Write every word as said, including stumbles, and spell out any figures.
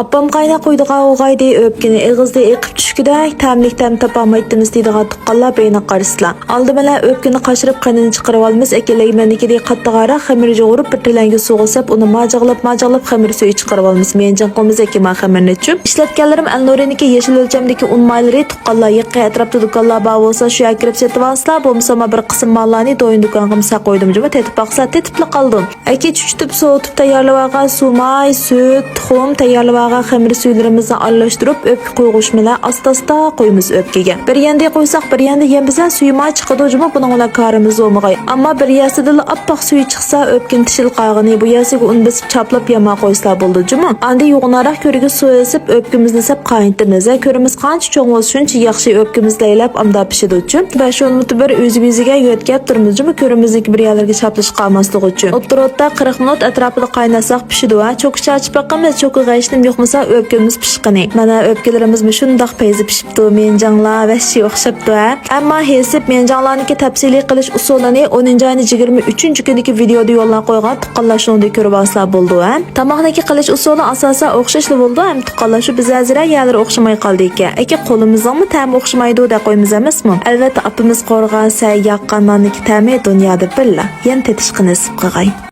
ئاپام قايناپ قويىدىغان ئوغايدى، ئۆپكىنى ئېغىزدا ئېقىپ چۈشكۈدەك تەملىك تەم تاپالمايتتىمىز دەيدىغان تۇغقانلار بەينى قارىسىلا. ئالدى بىلەن ئۆپكىنى قاشۇرۇپ قېنىنى چىقىرىۋالىمىز، ئەكىن لەگمەننىكىدەك قاتتىقراق خېمىر يۇغۇرۇپ، بىر تەلەڭگە سۇغا سەپ، ئۇنى ماجاغلاپ، ماجاغلاپ خېمىر سۈيى چىقىرىۋالىمىز. مېنجاڭ قويىمىز ئەكىن ما خېمىرنى چۈم. ئىشلەتكەنلىرىم ئەلنۇرىنىڭكى يېشىل ئۆلچەمدىكى ئۇن مايلىرى، تۇغقانلار يېقىن ئەتراپتا دۇكانلار بار بولسا، شۇ يەرگە كىرىپ سېتىۋالسىلا، بولمىسا ما بىر قىسىم ماللارنى دويۇن دۇكانغىمۇ ساقويدۇم جۇمۇ، تېتىپ باقسا، تېتىپلا قالدىم. ئەكى چۈچۈتۈپ سوۋۇتۇپ تەييارلىۋالغان سۇ ماي، سۈت، تۇخۇم، تەييارلىۋالغان خېمىر سۈيلىرىمىزنى ئارىلاشتۇرۇپ، ئۆپكە قويغۇچ بىلەن ئاستا-ئاستا قويىمىز ئۆپكىگە. بىر ياندى قويساق، بىر ياندى يەم بىزە سۈيى ماي چىقىدۇ جۇمۇ، بۇنىڭ بىلەن كارىمىز بولمىغاي. ئەمما بىر يەسىدىلا ئاپئاق سۈيى چىقسا، ئۆپكىنى تىشىل قاغىنى بۇ يەسىگە ئۇن بېسىپ چاپلاپ ياما قويسىلا بولىدۇ جۇمۇ. ئاندىن يۇغىناراق كۆرگە سۇ ئېسىپ، ئۆپكىمىزنى سەپ قاينىتىمىز. ھە، كۆرىمىز قانچە چوڭ بولسا، شۇنچە ياخشى، ئۆپكىمىز لەيلەپ ئامدا پىشىدۇچۇ. بەش ئون مىنۇت بىر ئۆزى-ئۆزىگە يۆتكەپ تۇرىمىز جۇمۇ، كۆرىمىزنىڭكى بىر يەرلىرىگە شاپلىشىپ قالماسلىقى ئۈچۈن. ئوتتۇرا-ئوتتا قىرىق مىنۇت ئەتراپىدا قايناتساق پىشىدۇ ھە. چوكا چاچىپ بېقىمىز، چوكا غەشلىم يۇقمىسا ئۆپكىمىز پىشقىنى. مانا ئۆپكىلىرىمىزمۇ شۇنداق پەيزى پىشىپتۇ، مېنجاڭلار ۋەھشىي ئوخشاپتۇ ھە. ئەمما ھېسىپ مېنجاڭلارنىڭكى تەپسىلىي قىلىش ئۇسۇلىنى ئونىنچى ئاينىڭ يىگىرمە ئۈچىنچى كۈنىدىكى ۋىدېئودا يوللاپ قويغان، تۇغقانلار شۇنىڭدا كۆرۈۋالسىلا بولىدۇ ھە. تاماقنىڭكى قىلىش ئۇسۇلى ئاساسەن ئوخشاشلا بولىدۇ ھەم تۇغقانلار شۇ بىزەزىرە يەرلىرى ئوخشىماي قالدىكەن. ئەكە قولىمىزنىڭمۇ تەمى ئوخشىمايدۇ دەپ قويىمىز ئەمەسمۇ؟ ئەلۋەتتە ئاپىمىز قورغان سەي ياققان ناننىڭكى تەمى دۇنيادا بىرلا. يەنە تېتىشقا نېسىپ قىلغاي.